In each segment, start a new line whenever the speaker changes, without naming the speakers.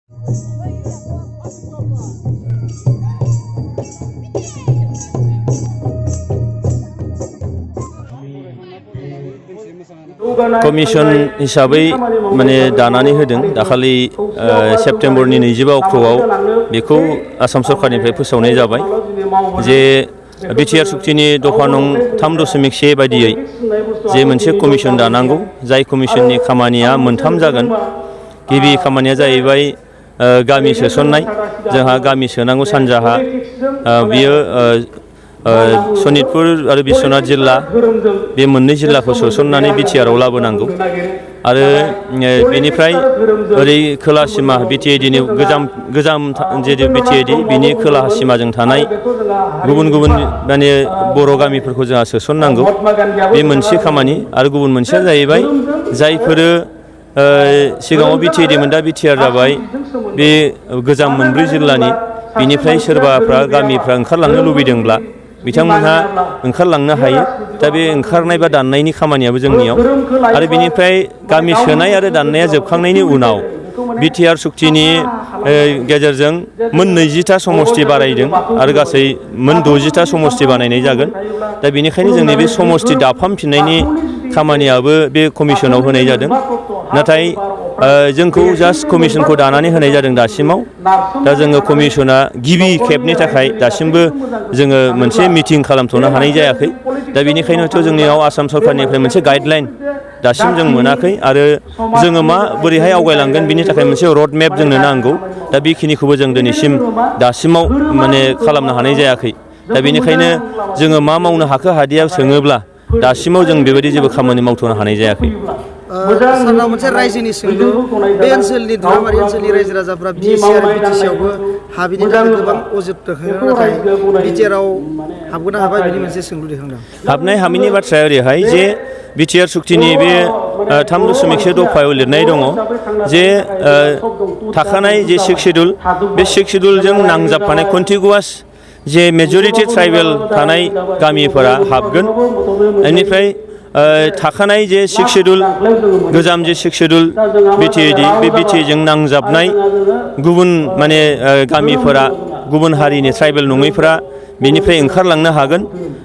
Commission हिसाबै माने दानानै होदों दाखालि सेप्तेम्बरनि 22 अक्ट'आव बेखौ आसाम सरकारनिफ्राय फोसावनाय जाबाय जे बिटिआर सुक्तिनि दफा नं 3.1 बायदियै जे मोनसे कमिसन दानांगौ जाय कमिसननि खामानिया मोनथाम जागोन। गिबि खामानिया जाहैबाय गामि सोसननाय जोंहा गामि सोनांगौ सानजाहा बियो सनितपुर आरो बिश्वनाथ जिल्ला बे मोननै जिल्लाखौ सोसननानै बिटिआरआव लाबोनांगौ आरो बेनिफ्राय ओरै खोला सिमा बिटिएडिनि गोजाम जे बिटिएडि बिनि खोला सिमाजों थानाय गुबुन गुबुन माने बर' गामिफोरखौ जोंहा सोसननांगौ बे मोनसे खामानि आरो गुबुन मोनसेया जाहैबाय जायफोरो सिगाङाव बिटिएडिमोन दा बिटिआर जाबाय बे गोजाम मोनब्रै जिल्लानि बिनिफ्राय सोरबाफ्रा गामिफ्रा ओंखारलांनो लुबैदोंब्ला बिथांमोनहा ओंखारलांनो हायो दा बे ओंखारनाय बा दाननायनि खामानियाबो जोंनियाव आरो बेनिफ्राय गामि सोनाय आरो दाननाया जोबखांनायनि उनाव बिटिआर सुक्तिनि गेजेरजों मोन 20टा समस्ति बारायदों आरो गासै मोन 60टा समस्ति बानायनाय जागोन दा बेनिखायनो जोंनि बे समस्ति दाफामफिननायनि खामानियाबो बे कमिसनाव होनाय जादों नाथाय जोंखौ जास्ट कमिसनखौ दानानै होनाय जादों दासिमाव दा जोङो कमिसना गिबि खेबनि थाखाय दासिमबो जोङो मोनसे मिटिं खालामथ'नो हानाय जायाखै दा बेनिखायनोथ' जोंनियाव आसाम सरकारनिफ्राय मोनसे गाइडलाइन दासिम जों मोनाखै आरो जोङो मा बोरैहाय आवगायलांगोन बिनि थाखाय मोनसे रड मेप जोंनो नांगौ दा बेखिनिखौबो जों दिनैसिम दासिमाव माने खालामनो हानाय जायाखै दा बेनिखायनो जोङो मा मावनो हाखो हादिया सोङोब्ला दासिमाव जों बेबायदि जेबो खामानि मावथ'नो हानाय जायाखै।
सारनाव मोनसे रायजोनि सोंलु बे ओनसोलनि धुलामारि ओनसोलनि रायजो राजाफ्रा बिटिसि आरो बिटिसिआवबो हाबिनि थाखाय गोबां अजद दैखाङो नाथाय बिटिआरआव हाबगोन ना हाबा बिनि मोनसे सोंलु दैखांदों।
हाबनाय हामिनि बाथ्राया ओरैहाय जे बिटिआर सुक्तिनि बे 3.1 दफायाव लिरनाय दङ जे थाखानाय जे 6 शेड्युल बे 6 शेड्युलजों नांजाबफानाय कन्टिगुवास जे मेजरिटि ट्राइबेल थानाय गामिफोरा हाबगोन बेनिफ्राय थाखानाय जे 6 शेड्युल गोजाम जे 6 शेड्युल बिटिएडि बे बिटिएजों नांजाबनाय गुबुन माने गामिफोरा गुबुन हारिनि ट्राइबेल नङैफोरा बेनिफ्राय ओंखारलांनो हागोन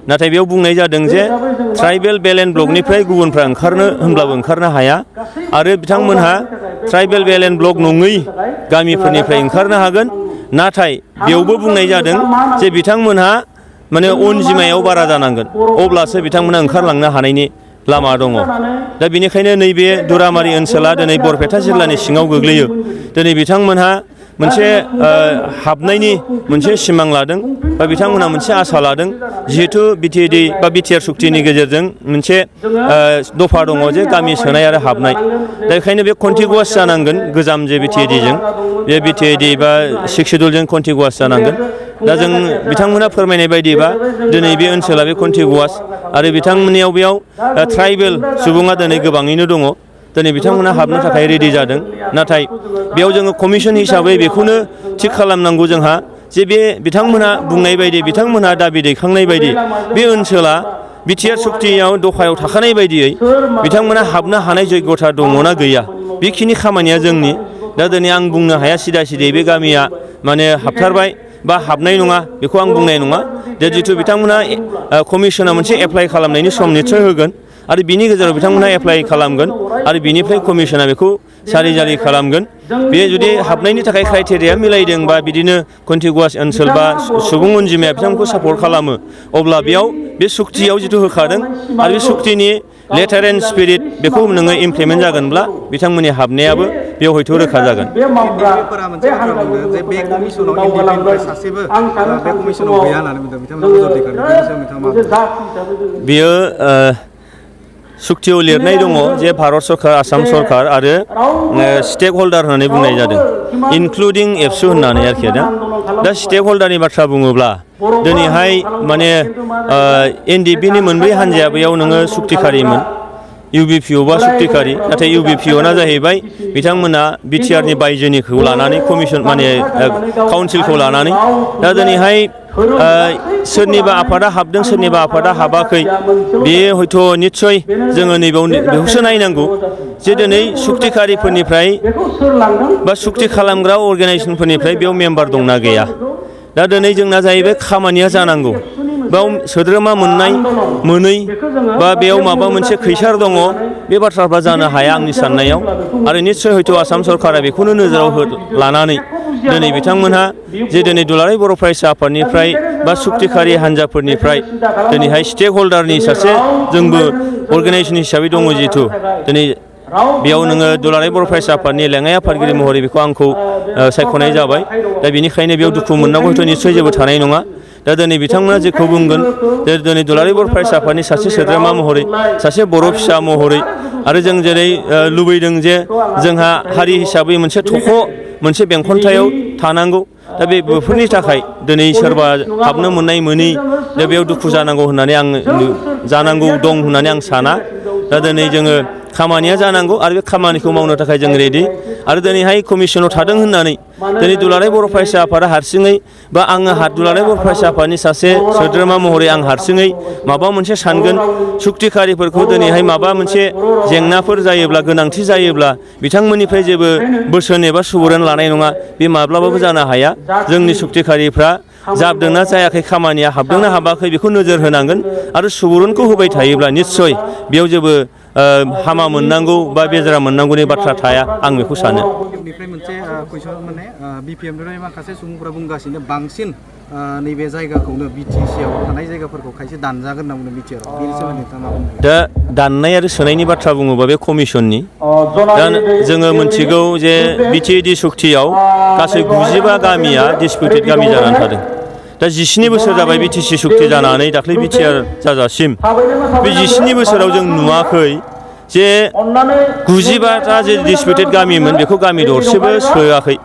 नाथाय बेयाव बुंनाय जादों जे ट्राइबेल बेलेन्ड ब्लकनिफ्राय गुबुनफ्रा ओंखारनो होनब्लाबो ओंखारनो हाया आरो बिथांमोनहा ट्राइबेल बेलेन्ड ब्लक नङै गामिफोरनिफ्राय ओंखारनो हागोन नाथाय बेयावबो बुंनाय जादों जे बिथांमोनहा माने अनजिमायाव बारा जानांगोन अब्लासो बिथांमोना ओंखारलांनो हानायनि लामा दङ दा बेनिखायनो नैबे दुरामारि ओनसोला दिनै बरपेटा जिल्लानि सिङाव गोग्लैयो दिनै बिथांमोनहा मोनसे हाबनायनि मोनसे सिमां लादों बा बिथांमोनहा मोनसे आसा लादों जिहेथु बिटिएडि बा बिटिआर सुक्तिनि गेजेरजों मोनसे दफा दङ जे गामि सोनाय आरो हाबनाय दा बेखायनो बे कन्टिगुवास जानांगोन गोजाम जे बिटिएडिजों बे बिटिएडि बा 6 शेड्युलजों कन्टिगुवास जानांगोन दा जों बिथांमोना फोरमायनाय बायदिबा दिनै बे ओनसोला बे कन्टिगुवास आरो बिथांमोननियाव बेयाव ट्राइबेल सुबुङा दिनै गोबाङैनो दङ दिनै बिथांमोना हाबनो थाखाय रेडि जादों नाथाय बेयाव जोङो कमिसन हिसाबै बेखौनो थिग खालामनांगौ जोंहा जे बे बिथांमोना बुंनाय बायदि बिथांमोना दाबि दैखांनाय बायदि बे ओनसोला बिटिआर सुक्तियाव दफायाव थाखानाय बायदियै बिथांमोना हाबनो हानाय जग्यता दङना गैया बेखिनि खामानिया जोंनि दा दिनै आं बुंनो हाया सिदा सिदायै बे गामिया माने हाबथारबाय बा हाबनाय नङा बेखौ आं बुंनाय नङा दा जिथु बिथांमोना कमिसना मोनसे एप्लाइ खालामनायनि सम निस्सय होगोन आरो बिनि गेजेराव बिथांमोना एप्लाइ खालामगोन आरो बिनिफ्राय कमिसना बेखौ सारि जारि खालामगोन बे जुदि हाबनायनि थाखाय क्राइटेरिया मिलायदों बा बिदिनो कन्टिगुवास ओनसोल बा सुबुं अनजिमाया बिथांमोनखौ सापर्ट खालामो अब्ला बेयाव बे सुक्तियाव जिथु होखादों आरो बे सुक्तिनि लेटार एन्ड स्पिरिट बेखौ नोङो इमप्लिमेन्ट जागोनब्ला बिथांमोननि हाबनायाबो बेयाव हयथ' रोखा जागोन। बेयो सुक्तियाव लिरनाय दङ जे भारत सरकार आसाम सरकार आरो स्टेक हल्डार होननानै बुंनाय जादों इनक्लुडिं एबसु होननानै आरोखि दा स्टेक हल्डारनि बाथ्रा बुङोब्ला दिनैहाय माने एनडिपिनि मोनब्रै हान्जाया बेयाव नोङो सुक्तिखारिमोन इउबिपिअ बा सुक्तिखारि नाथाय इउबिपिअना जाहैबाय बिथांमोना बिटिआरनि बायजोनिखौ लानानै कमिसन माने काउन्सिलखौ लानानै दा दिनैहाय सोरनिबा आफादा हाबदों सोरनिबा आफादा हाबाखै बेयो हयथ' निस्सय जोङो बेखौसो नायनांगौ जे दिनै सुक्तिकारिफोरनिफ्राय बा सुक्ति खालामग्रा अर्गेनाइजेसनफोरनिफ्राय बेयाव मेम्बार दंना गैया दा दिनै जोंना जाहैबाय खामानिया जानांगौ बेयाव सोद्रोमा मोनै बा बेयाव माबा मोनसे खैसार दङ बे बाथ्राफ्रा जानो हाया आंनि साननायाव आरो निस्सय हयथ' आसाम सरकारा बेखौनो नोजोराव लानानै दिनै बिथांमोनहा जे दिनै दुलाराय बर' फरायसा आफादनिफ्राय बा सुक्तिकारि हान्जाफोरनिफ्राय दिनैहाय स्टेक हल्डारनि सासे जोंबो अर्गेनाइजेसन हिसाबै दङ जिहेथु दिनै बेयाव नोङो दुलाराय बर' फरायसा आफादनि लेङाइ आफादगिरि महरै बेखौ आंखौ सायख'नाय जाबाय दा बेनिखायनो बेयाव दुखु मोननांगौ हयथ' निस्सय जेबो थानाय नङा दा दिनै बिथांमोना जेखौ बुंगोन जे दिनै दुलाराय बर' फरायसा आफादनि सासे सोद्रोमा महरै सासे बर' फिसा महरै आरो जों जेरै लुबैदों जे जोंहा हारि हिसाबै मोनसे थख' मोनसे बेंखनथायाव थानांगौ दा बेफोरनि थाखाय दिनै सोरबा हाबनो मोननाय मोनि दा बेयाव दुखु जानांगौ होननानै आं जानांगौ दं होननानै आं साना दा दिनै जोङो खामानिया जानांगौ आरो बे खामानिखौ मावनो थाखाय जों रेडि आरो दिनैहाय कमिसनाव थादों होननानै दिनै दुलाराय बर' फरायसा आफादा हारसिङै बा आङो दुलाराय बर' फरायसा आफादनि सासे सोद्रोमा महरै आं हारसिङै माबा मोनसे सानगोन सुक्तिकारिफोरखौ दिनैहाय माबा मोनसे जेंनाफोर जायोब्ला गोनांथि जायोब्ला बिथांमोननिफ्राय जेबो बोसोन एबा सुबुरुन लानाय नङा बे माब्लाबाबो जानो हाया जोंनि सुक्तिकारिफ्रा जाबदोंना जायाखै खामानिया हाबदोंना हाबाखै बेखौ नोजोर होनांगोन आरो सुबुरुनखौ होबाय थायोब्ला निस्सय बेयाव जेबो हामा मोननांगौ बा बेजारा मोननांगौनि बाथ्रा थाया आं बेखौ सानो
बेनिफ्राय मोनसे कुइसन माने बिपिएमनिफ्राय माखासे सुबुंफोरा बुंगासिनो बांसिन नैबे जायगाखौनो बिटिसिआव थानाय जायगाफोरखौ खायसे दानजागोन होनना बुंदों बिटिआर बेनि सोमोन्दै नोंथाङा मा बुंदों
दा दाननाय आरो सोनायनि बाथ्रा बुङोबा बे कमिसननि दा जोङो मोनथिगौ जे बिटिएडि सुक्तियाव गासै 95 गामिया डिसपिउटेड गामि जानानै थादों दा 17 बोसोर जाबाय बिटिसि सुक्ति जानानै दाख्लै बिटिआर जाजासिम बे 17 बोसोराव जों नुवाखै जे 95टा जे डिसपिउटेड गामिमोन बेखौ गामि दरसेबो सोआखै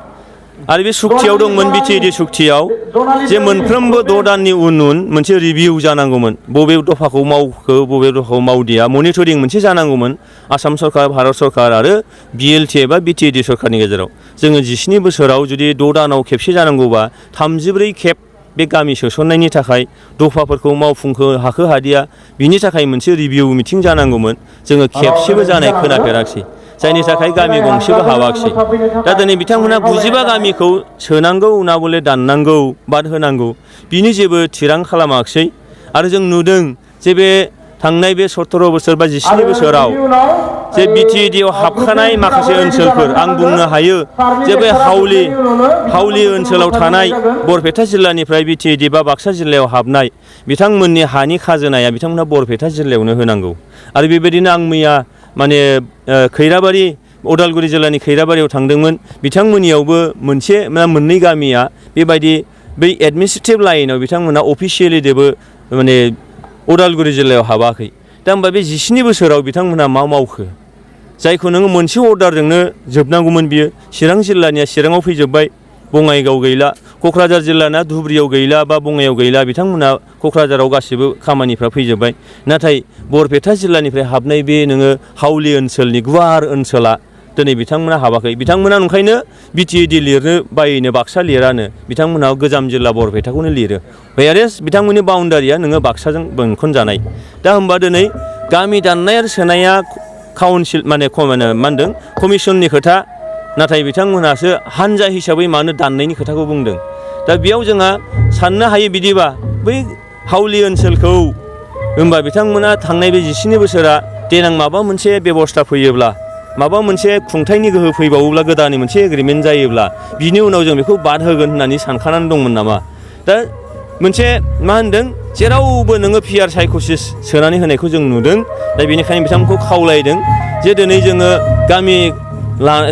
आरो बे सुक्तियाव दंमोन बिटिएडि सुक्तियाव जे मोनफ्रोमबो 6 दाननि उन मोनसे रिभिउ जानांगौमोन बबे दफाखौ मावखो बबे दफाखौ मावदिया मनिटरिं मोनसे जानांगौमोन आसाम सरकार भारत सरकार आरो बिएलटि एबा बिटिएडि सरकारनि गेजेराव जोङो 17 बोसोराव जुदि 6 दानाव खेबसे जानांगौबा 34 खेब बे गामि सोसननायनि थाखाय दफाफोरखौ मावफुंखो हाखो हादिया बिनि थाखाय मोनसे रिभिउ मिटिं जानांगौमोन जोङो खेबसेबो जानाय खोनाफेराखिसै जायनि थाखाय गामि गंसेबो हाबाखिसै दा दिनै बिथांमोना 95 गामिखौ सोनांगौ ना बले दाननांगौ बाद होनांगौ बिनि जेबो थिरां खालामाखिसै आरो जों नुदों जे बे थांनाय बे 17 बोसोर बा 17 बोसोराव जे बिटिएडिआव हाबखानाय माखासे ओनसोलफोर आं बुंनो हायो जे बे हावलि ओनसोलाव थानाय बरपेटा जिल्लानिफ्राय बिटिएडि बा बाक्सा जिल्लायाव हाबनाय बिथांमोननि हानि खाजोनाया बिथांमोना बरपेटा जिल्लायावनो होनांगौ आरो बेबायदिनो आं मैया माने खैराबारि उदालगुरि जिल्लानि खैराबारियाव थांदोंमोन बिथांमोननियावबो मोननै गामिया बेबायदि बै एडमिनिस्ट्रेटिभ लाइनाव बिथांमोना अफिसियेलि जेबो माने उदालगुरि जिल्लायाव हाबाखै दा होमबा बे 17 बोसोराव बिथांमोना मा मावखो जायखौ नोङो मोनसे अर्डारजोंनो जोबनांगौमोन बियो चिरां जिल्लानिया चिराङाव फैजोब्बाय बङाइगाव गैला क'क्राझार जिल्लाना धुबुरियाव गैला बा बङाइयाव गैला बिथांमोना क'क्राझाराव गासिबो खामानिफ्रा फैजोब्बाय नाथाय बरपेटा जिल्लानिफ्राय हाबनाय बे नोङो हावलि ओनसोलनि गुवार ओनसोला दिनै बिथांमोना हाबाखै बिथांमोना ओंखायनो बिटिएडि लिरनो बायनो बाक्सा लिरानो बिथांमोना गोजाम जिल्ला बरपेटाखौनो लिरो वेयारेस बिथांमोननि बाउन्डारिया नोङो बाक्साजों बेंखनजानाय दा होमबा दिनै गामि दाननाय आरो सोनाया काउन्सिल मा होनदों कमिसननि खोथा नाथाय बिथांमोनहासो हानजा हिसाबै मानो दाननायनि खोथाखौ बुंदों दा बेयाव जोंहा साननो हायो बिदिबा बै हावलि ओनसोलखौ होमबा बिथांमोना थांनाय बे 17 बोसोरा देनां माबा मोनसे बेबस्था फैयोब्ला माबा मोनसे खुंथायनि गोहो फैबावोब्ला गोदानै मोनसे एग्रिमेन्ट जायोब्ला बिनि उनाव जों बेखौ बाद होगोन होननानै सानखानानै दंमोन नामा दा मोनसे मा होनदों जेरावबो नोङो पिआर साइक'सिस सोनानै होनायखौ जों नुदों दा बेनिखायनो बिथांमोनखौ खावलायदों जे दिनै जोङो गामि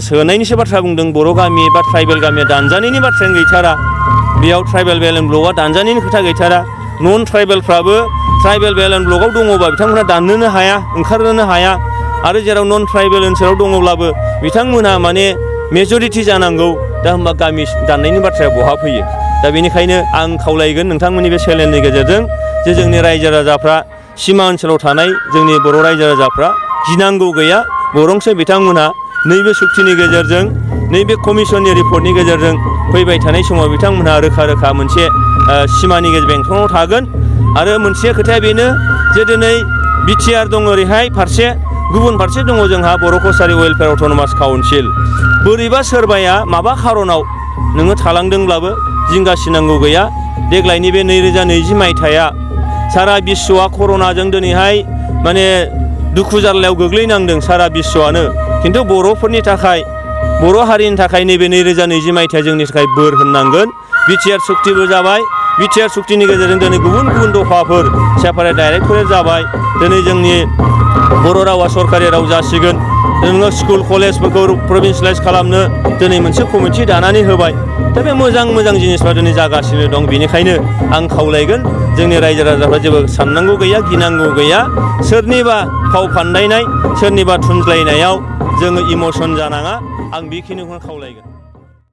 सोनायनिसो बाथ्रा बुंदों बर' गामि बा ट्राइबेल गामिया दानजानायनि बाथ्रायानो गैथारा बेयाव ट्राइबेल बेलेन्स ब्लकआ दानजानायनि खोथा गैथारा नन ट्राइबेलफ्राबो ट्राइबेल बेलेन्स ब्लकआव दङबा बिथांमोना दाननोनो हाया ओंखारनोनो हाया आरो जेराव नन ट्राइबेल ओनसोलाव दङब्लाबो बिथांमोनहा माने मेजरिटि जानांगौ दा होमबा गामि दाननायनि बाथ्राया बहा फैयो दा बेनिखायनो आं खावलायगोन नोंथांमोननि बे चेनेलनि गेजेरजों जे जोंनि रायजो राजाफ्रा सिमा ओनसोलाव थानाय जोंनि बर' रायजो राजाफ्रा गिनांगौ गैया बरंसो बिथांमोनहा नैबे सुक्तिनि गेजेरजों नैबे कमिसननि रिपर्टनि गेजेरजों फैबाय थानाय समाव बिथांमोनहा रोखा रोखा मोनसे सिमानि गेजेर बेंखनाव थागोन आरो मोनसे खोथाया बेनो जे दिनै बिटिआर दङ ओरैहाय फारसे गुबुन फारसे दङ जोंहा बर' कसारि वेलफेयार अट'नमास काउन्सिल बोरैबा सोरबाया माबा खारनाव नोङो थालांदोंब्लाबो जिंगासिनांगौ गैया देग्लायनि बे 2020 मायथाइया सारा बिश्वआ कर'नाजों दिनैहाय माने दुखु जारलायाव गोग्लैनांदों सारा बिश्वआनो खिन्थु बर'फोरनि थाखाय बर' हारिनि थाखाय नैबे 2020 मायथाइया जोंनि थाखाय बोर होननांगोन बिटिआर सुक्तिबो जाबाय बिटिआर सुक्तिनि गेजेरजों दिनै गुबुन गुबुन दफाफोर सेपारेट डाइरेक्टरेट जाबाय दिनै जोंनि बर' रावा सरकारि राव जासिगोन नोङो स्कुल कलेजफोरखौ प्रभिन्सियेलाइज खालामनो दिनै मोनसे कमिटि दानानै होबाय दा बे मोजां मोजां जिनिसफ्रा दिनै जागासिनो दं बेनिखायनो आं खावलायगोन जोंनि रायजो राजाफ्रा जेबो साननांगौ गैया गिनांगौ गैया सोरनिबा फाव फान्दायनाय सोरनिबा थुनज्लायनायाव जोङो इमसन जानाङा आं बेखिनिखौनो खावलायगोन